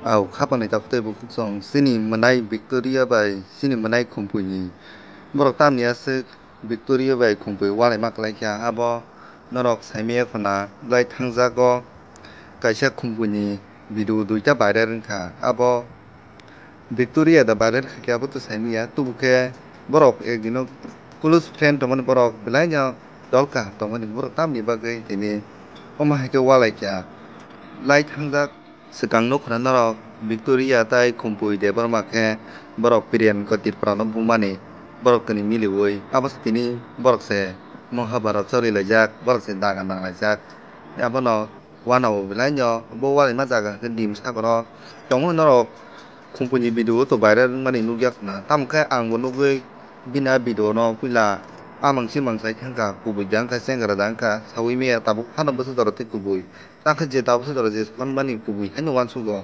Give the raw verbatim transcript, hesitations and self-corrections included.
Au khapani takhuk tei bukhuk song chini mwnai Victoria bai chini mwnai Khumpui ni borok tamni aswk Victoria bai Khumpui walaima kwlai kha, abo norok saimaya khuna. Belai thangjago kaisa Khumpui ni video duita viral wngkha, abo Victoria da viral kha khe abo to saimaya, tubu khe borok ekdino close friend tongmani borok belai no dol kaham tongmani borok tamni bagwi tini omo hai khe walai kha. Belai thangjak. Swkang nukhuna norok Victoria tai Khumpui Debbarma khe borok Priyanka Tripura no bumani borok tini miliwi abo se tini borok se Mahabharat choli laijak, borok se daga nang laijak. Abono uanao belai no bo walaima jaga khe dim sagoro tongo norok Khumpui ni video o to viral wngmani nukya khuna. Tamo khe ang bo nugwi bini a video no puila amang simang sai thangkha, kubui da wngkha, chengra da wngkha, saui maya tabuk phano bwswk jora tei kubui. Takhe je tabuk se jora je manmani kubui haino uansugo.